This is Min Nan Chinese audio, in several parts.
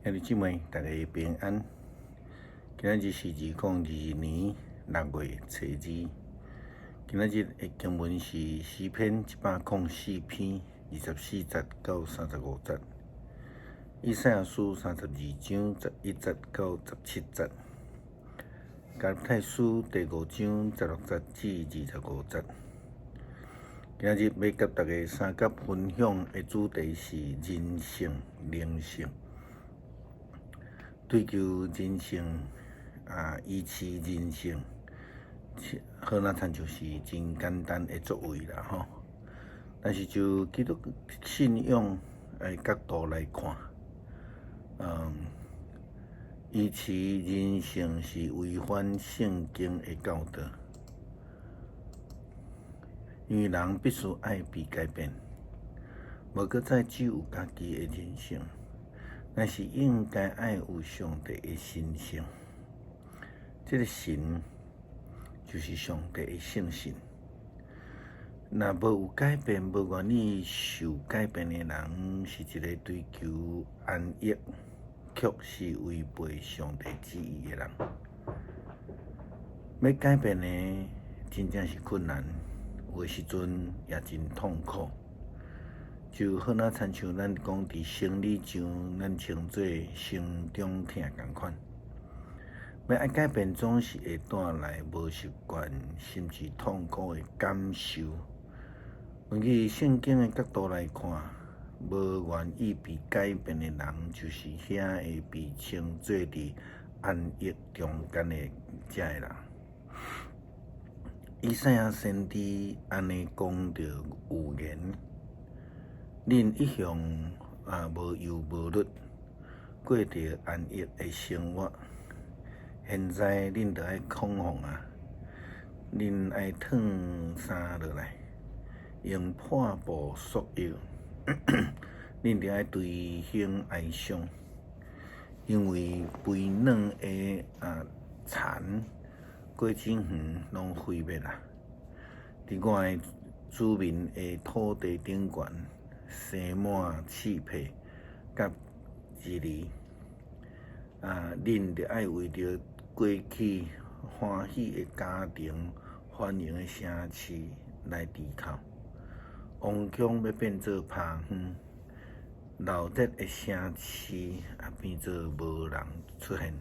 兄弟姊妹，大家平安。今仔日是2022年6月初二。今仔日的經文是詩篇104篇24節到35節，以賽亞書32章11節到17節，加拉太書第五章16節至25節。今仔日欲佮大家相佮分享的主題是人性、靈性。追求人性啊，維持人性，好若親像是真簡單的作為啦吼。但是就基督信仰的角度來看，維持人性是違反聖經的教導，因為人必須愛被改變，無閣再只有家己的人性。但是應該愛有上帝的神性，這個神就是上帝的聖神。若無有改變，無願意受改變的人，是一个追求安逸，卻是違背上帝旨意的人。欲改變呢，真正是困難，有的時陣也真痛苦。就好若親像咱講佇生理上，咱稱做生長痛仝款。欲愛改變，總是會帶來無習慣，甚至痛苦的感受。根據聖經的角度來看，無願意被改變的人，就是遐个被稱做佇安逸中間的這个人。以賽亞先知按呢講著預言。恁一向啊無憂無慮，過著安逸的生活。現在恁著愛恐慌啊！恁愛褪衫落來，用破布束腰。恁著愛捶胸哀傷，因為肥嫩的啊蠶、果子園攏毀滅啊！佇我的子民的土地頂懸，生滿刺皮佮蒺藜，啊！恁著愛為著過去歡喜的家庭、繁榮的城市來啼哭。王宮欲變做荒園，鬧熱的城市也變做無人出現。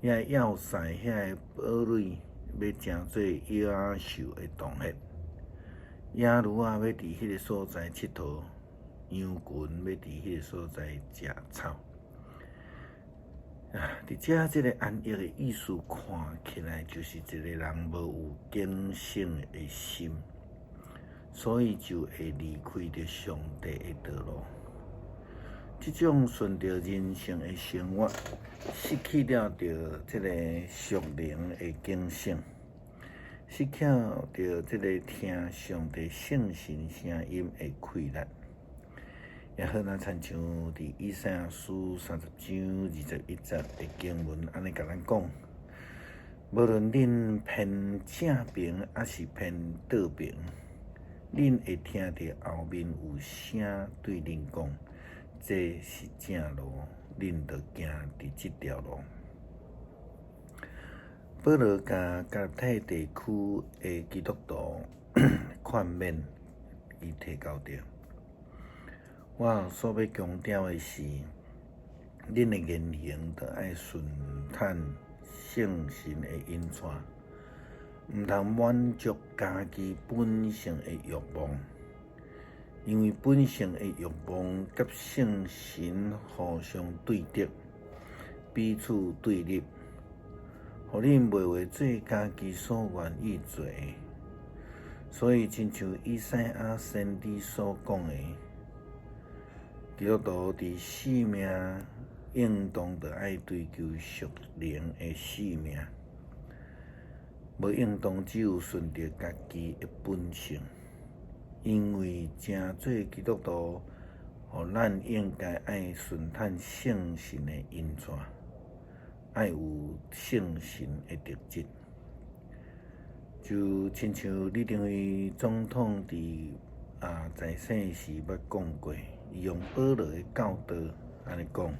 遐个要塞，遐個堡壘，欲成做野獸的洞穴。野驢仔欲佇彼个所在𨑨迌，羊群欲佇彼个所在食草。啊，佇遮這个安逸的意思看起來，就是一個人無有警醒的心，所以就會離開著上帝的道路。這種順著人性的生活，失去了著這个屬靈的警醒。失去著這个聽上帝聖神聲音的氣力，也好若親像佇以賽亞書30章21節的經文按呢共咱講：無論恁偏正爿抑是偏倒爿，恁會聽著後面有聲對恁講：這是正路，恁著行佇這條路。保羅共加拉太地區的基督徒勸勉，伊提到著，我所欲強調的是，恁的言行著愛順趁聖神的引帶，毋通滿足家己本性的欲望，因為本性的欲望佮聖神互相對敵，彼此對立。予恁袂會做家己所願意做的，所以親像以賽亞先知所講的，基督徒佇性命應當著愛追求屬靈的性命，無應當只有順著家己的本性，因為成做基督徒，予咱應該愛順趁聖神的引帶。愛有聖神的特質，就親像李登輝總統佇啊在世時捌講過，伊用保羅的教導按呢講，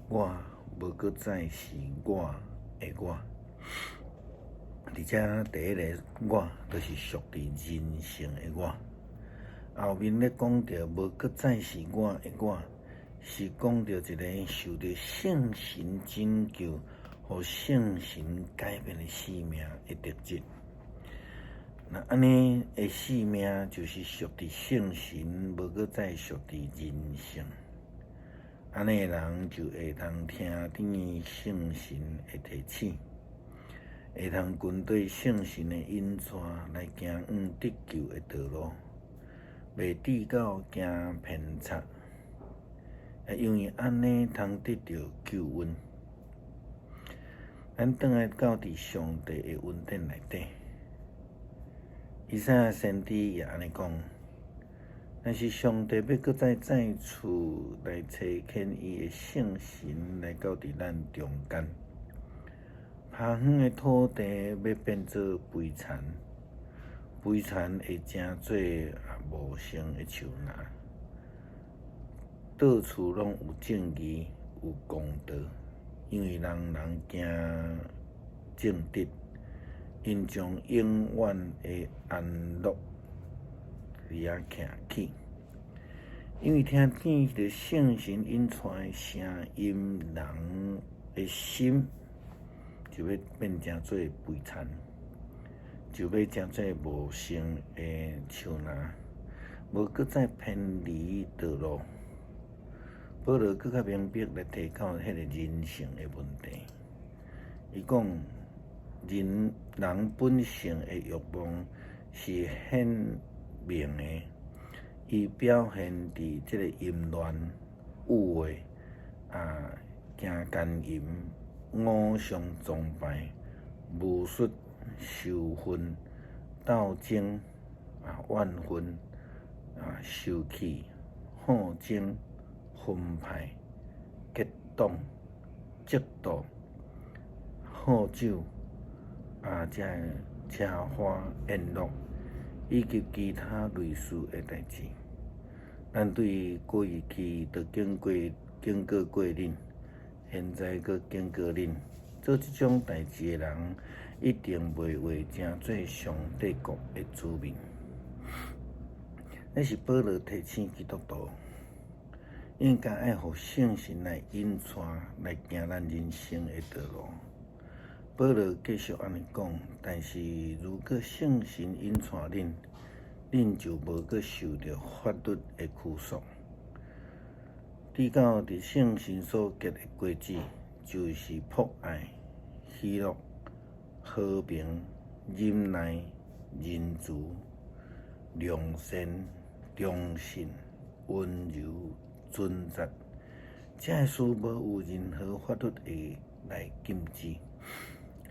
我無閣再是我的我。佇遮第一个我，就是屬佇人性的我。後面咧講著無閣再是我的我，是講著一个受著聖神拯救，予聖神改變的生命的特質。若按呢的生命，就是屬佇聖神，無閣再屬佇人性。按呢的人就會通聽見聖神的提醒，會通跟綴聖神的引帶來行往得救的道路，袂致到行偏差。因為按呢通得著救恩。咱轉來到佇上帝的恩典內底，以賽亞先知也按呢講，但是上帝欲閣再再次來差遣伊的聖神來到佇咱中間，拋荒的土地欲變做肥田，肥田會成做茂盛的樹林，到處攏有正義，有公道，因為人人行正直，𪜶將永遠的安樂佇遐徛起。因為聽見著聖神引帶的聲音，人的心就欲變成做肥田，就欲成做茂盛的樹林，無閣再偏離道路。保羅閣較明白來提到彼個人性的問題。伊講人人本性的欲望是顯明的，伊表現佇這個淫亂、污穢、行姦淫、偶像崇拜、巫術、仇恨、鬥爭、怨恨、受氣、好爭、分派、結黨、嫉妒、好酒、這个奢華宴樂，以及其他類似的代誌。咱對過去都警過警告過恁，現在閣警告恁，做這種代誌的人，一定袂會成做上帝國的子民。這是保羅提醒基督徒，應該愛予聖神來引帶，來行咱人生的道路。保羅繼續按呢講，但是如果聖神引帶恁，恁就無閣受著法律的拘束。直到佇聖神所結的果子，就是博愛、喜樂、和平、忍耐、仁慈、良善、忠信、溫柔、準則。這个事無有任何法律會來禁止。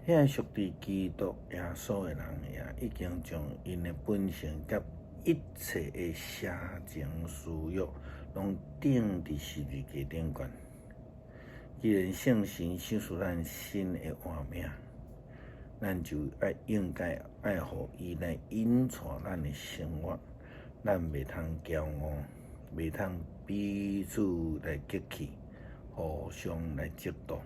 遐屬佇基督耶穌的人，也已經將𪜶的本性佮一切的邪情私欲，攏釘佇十字架頂懸。既然聖神賞賜咱新的活命，咱就愛應該愛予伊來引帶咱的生活，咱袂通驕傲，袂通彼此來激氣，互相來嫉妒。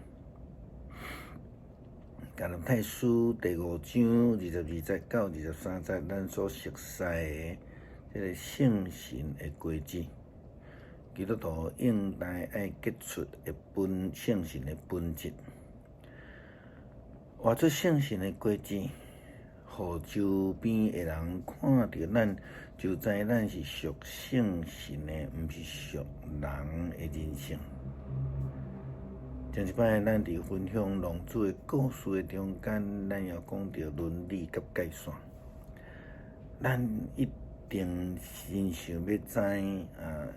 加拉太書第五章22節到23節，咱所熟悉的這個聖神的果子，基督徒應該愛結出的本聖神的本質，活出聖神的果子，予周邊的人看著咱，就知咱是屬聖神的，毋是屬人的人生。前一擺咱佇分享浪子的故事的中間，咱也講著倫理佮界線。咱一定真想欲知啊，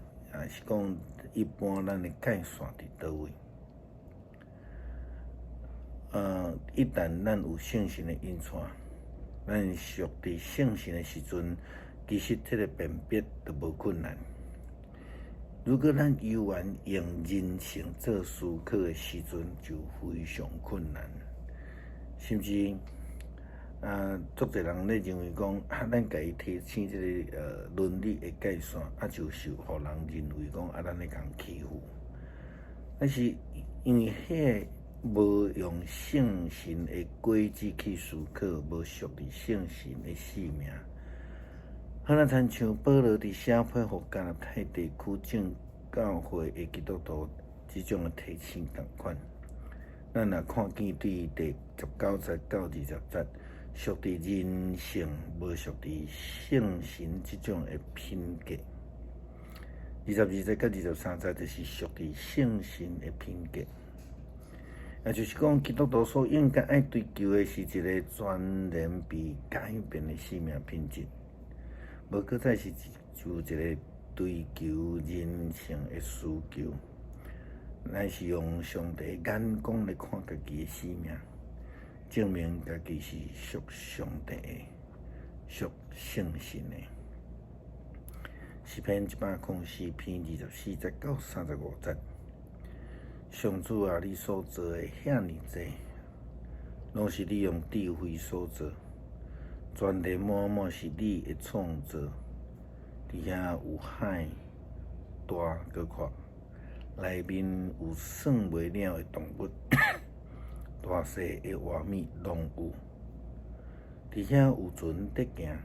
是講一般咱的界線佇佗位？一旦咱有聖神的引帶，咱屬佇聖神的時陣，其實這个辨別就無困難。如果咱猶原用人性做思考的時陣，就非常困難，甚至足濟人咧認為講，咱共伊提醒這个倫理的界線，就受予人認為講，咱咧共欺負。但是因為彼個無用聖神的果子去思考，無屬佇聖神的生命。好若親像保羅佇寫批予加拉太地區眾教會的基督徒這種的提醒仝款。咱若看見對第19節到20節，屬佇人性，無屬佇聖神這種的品格。22節佮23節就是屬佇聖神的品格。也就是講，基督徒所應該愛追求的是一个全然被改變的生命品質，無閣再是就一个追求人性的需求，乃是用上帝眼光來看家己的生命，證明家己是屬上帝的、屬聖神的。詩篇104篇24節到35節，上主啊，你所造的遐爾濟，攏是你用智慧所造，全地滿滿是你的創造。佇遐有海大閣闊，內面有算袂了的動物，大細的活物攏有。佇遐有船佇行，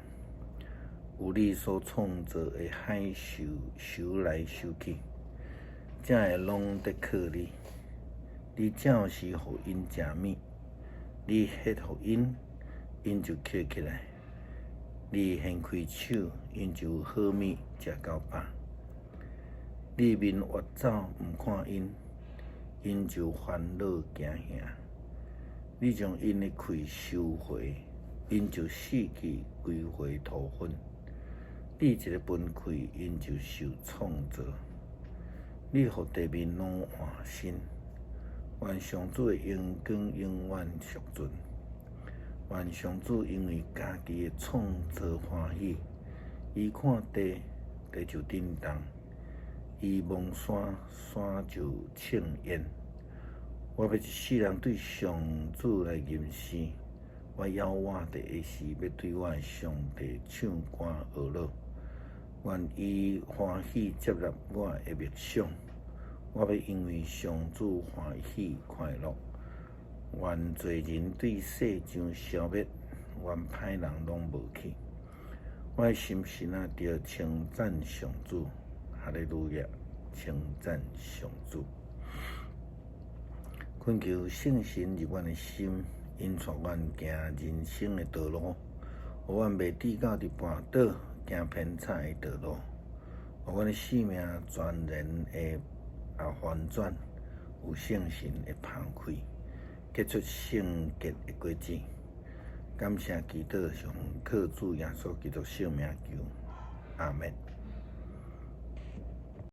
有你所創造的海獸游來游去，這个攏得靠你。你照時予𪜶食物，你歇予𪜶，𪜶就抾起來。你掀開手，𪜶就有好物食到飽。你面越走毋看𪜶，𪜶就煩惱驚嚇。你將𪜶的氣收回，𪜶就死去歸回土粉。你一个分氣，𪜶就受創造。你予地面攏換新，願上主的榮光永遠續存。願上主因為家己的創造歡喜，伊看地，地就震動；伊望山，山就衝煙。我欲一世人對上主來吟詩，我猶活著的時，欲對我的上帝唱歌學樂。願伊歡喜接納我的默想，我欲因為上主歡喜快樂。願罪人對世上消滅，願歹人攏無去。我的心神啊，著稱讚上主，哈利路亞，稱讚上主。懇求聖神入阮的心，引帶阮行人生的道路，予阮袂跌倒佇絆倒、行偏差的道路，予阮的生命全然的翻轉，有聖神的芳氣，結出聖潔的果子。感謝祈禱，是奉靠主耶穌基督聖名求，阿們。